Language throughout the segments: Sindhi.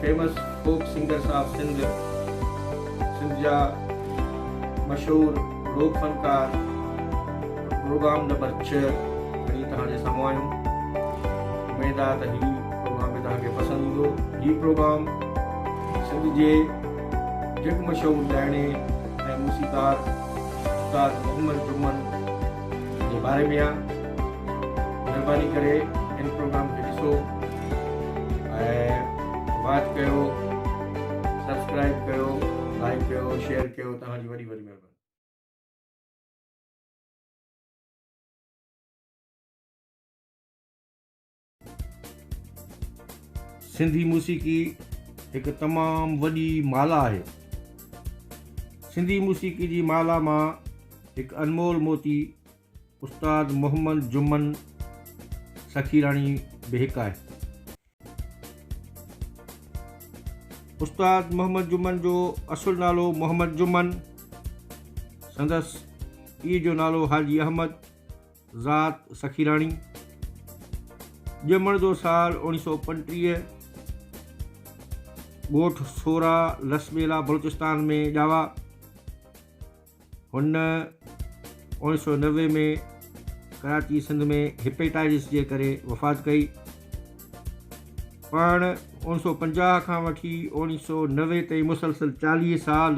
Famous folk singers of Sindh, Sindh جا مشهور لوڪ فنڪار، پروگرام نمبر 6 کڻي توهان جي سامهون آيون. اميد آهي ته هي پروگرام به توهان کي پسند ايندو. هي پروگرام سنڌ جي جڳ مشهور ڳائڻي ۽ موسيقار استاد محمد جمن جي باري ۾ آهي. مهرباني ڪري ان پروگرام کي ڏسو ۽ واچ ڪيو، سبسڪرائب ڪيو، لائڪ ڪيو، شيئر ڪيو. توهان جي وڏي وڏي مهرباني. سنڌي موسيقي هڪ تمام وڏي مالا آهي. سنڌي موسيقي جي مالا مان هڪ انمول موتي استاد محمد جمن سخيراڻي به هڪ آهي. استاد محمد جمن جو اصل نالو محمد جمن، سندس پيء جو نالو حاجي احمد، ذات سخيراڻي، ڄمڻ جو سال 1935، ڳوٺ سورا لسٻيلا بلوچستان ۾ ڄاوا. هن 1990 ۾ ڪراچي سنڌ ۾ هيپيٽائٽس جي ڪري وفات ڪئي. پاڻ 1950 کان وٺي 1990 تائين مسلسل 40 سال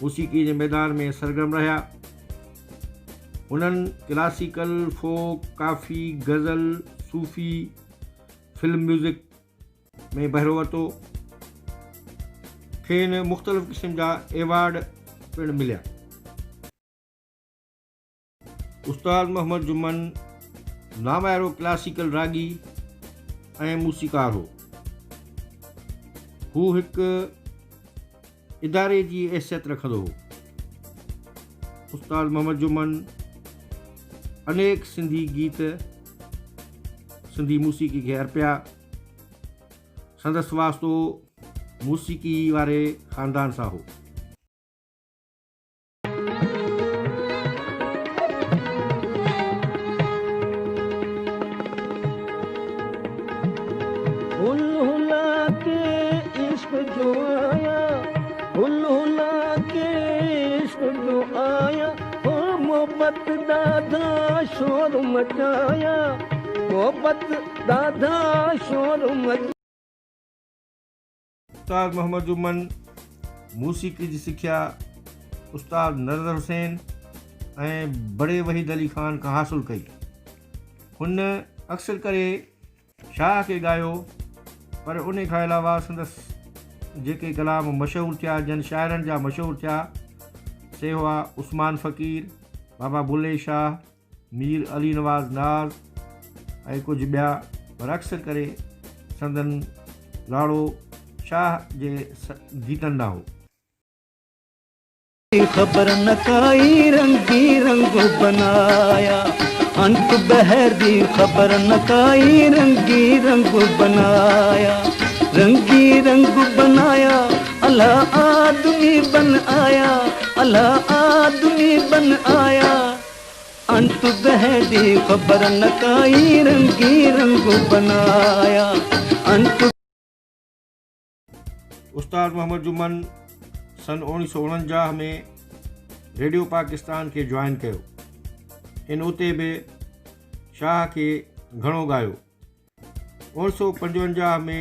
موسيقي جي ميدان ۾ سرگرم رهيا. هنن ڪلاسيڪل، فوڪ، ڪافي، غزل، صوفي، فلم ميوزڪ ۾ بهرو ورتو. کين مختلف قسم جا ايوارڊ پڻ مليا. استاد محمد جمن ناميارو ڪلاسيڪل راڳي ۽ موسيقار هو. هو هڪ اداري جي حيثيت رکندو هو. استاد محمد جمن انيڪ سنڌي گيت سنڌي موسيقي کي ارپيا. سندس واسطو موسيقي واري خاندان سان هو. استاد محمد جمن موسيقي جي سکيا استاد نظر حسين ۽ بڙي وحيد علي خان کان حاصل ڪئي. هن اڪثر ڪري شاهه کي ڳايو، پر ان کان علاوه سندس جيڪي ڪلام مشهور ٿيا، جن شاعرن جا مشهور ٿيا، سي هئا عثمان فقير، بابا بلي شاهه، مير علي نواز ناز ۽ ڪجهه ٻيا، پر اڪثر ڪري سندن لاڙو شاهه جي گيتن ڏانهن هو. خبر نه ڪائي رنگي رنگ بنايا انت بحر the خبر نه ڪائي رنگي رنگ بنايا رنگي رنگ بنايا الله آدمي بن آيا الله آدمي بن آيا انت بحر the خبر نه ڪائي رنگي رنگ بنايا انت. استاد محمد جمن سن 1949 ۾ ريڊيو پاڪستان کي جوائن ڪيو. ان اتي به شاهه کي گهڻو ڳايو. 1955 ۾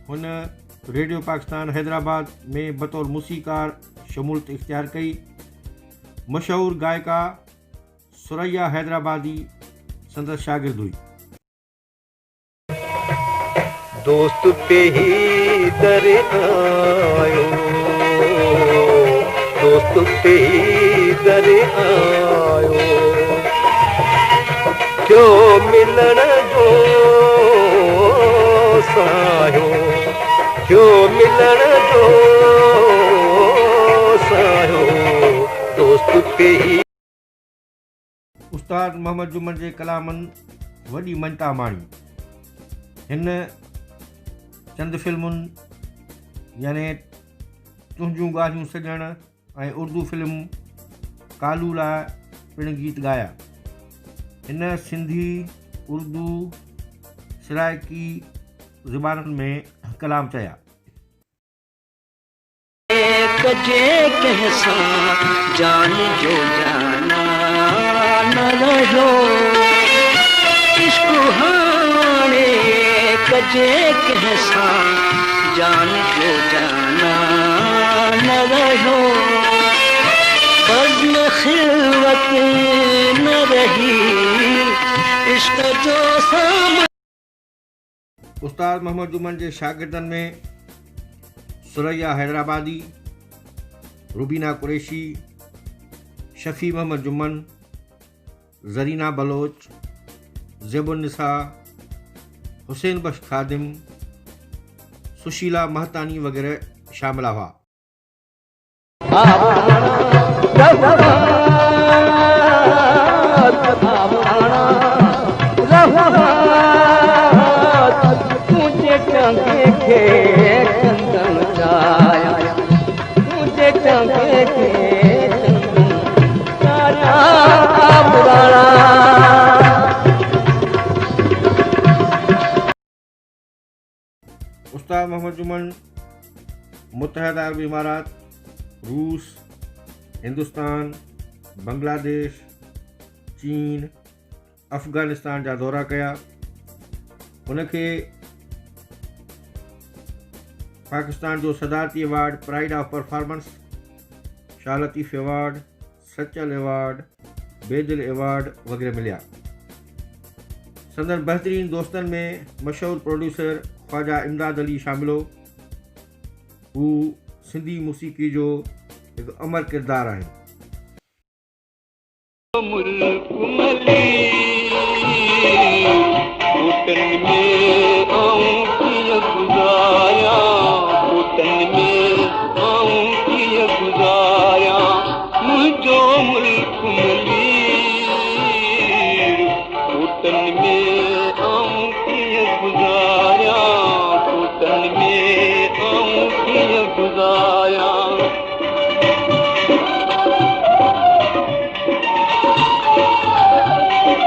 هن ريڊيو پاڪستان حيدرآباد ۾ بطور موسيقار شموليت اختيار ڪئي. مشهور گائڪا ثريا حيدرآبادي سندس شاگرد هئي. دوست پيهي در آيو دوست پيهي در آيو ٿيو ملڻ جو ساهيو ٿيو ملڻ جو ساهيو دوست پيهي. استاد محمد جمن جي ڪلامن وڏي مڃتا ماڻي. هن چند فلمن يعني تنهنجون ڳالهيون سڄڻ ۽ اردو فلم ڪالو لاء پڻ گيت ڳايا. هن سنڌي، اردو، سرائڪي زبانن ۾ ڪلام چيا. कजे कंहिंसां जान जो जाना न रहियो। इश्क हाणे कजे कंहिंसां जान जो जाना न रहियो। बज़्म खिलवत न रही इश्क जो सामान। उस्ताद मोहम्मद जुम्मन जे शागिर्दनि में सुरैया हैदराबादी, रुबीना कुरैशी, शफ़ी मोहम्मद जुम्मन, ज़रीना बलोच, ज़ेबुन्निसा, हुसैन बख्श खादिम, सुशीला महतानी वग़ैरह शामिल हुआ। उस्ताद मोहम्मद जुम्मन मुत्तहिदा अरब इमारात, रूस, हिंदुस्तान, बांग्लादेश, चीन, अफ़गानिस्तान जा दौरा कया। हुनखे पाकिस्तान जो सदारती award pride of performance, Shah Latif award, Sachal award, Bedil award वग़ैरह मिलिया। संदन बहितरीन दोस्तनि में मशहूर प्रोड्यूसर ख्वाजा इमदाद अली शामिल हो। हू सिंधी मौसीक़ी जो हिकु अमर किरदारु आहिनि। मुंहिंजो मुल्क।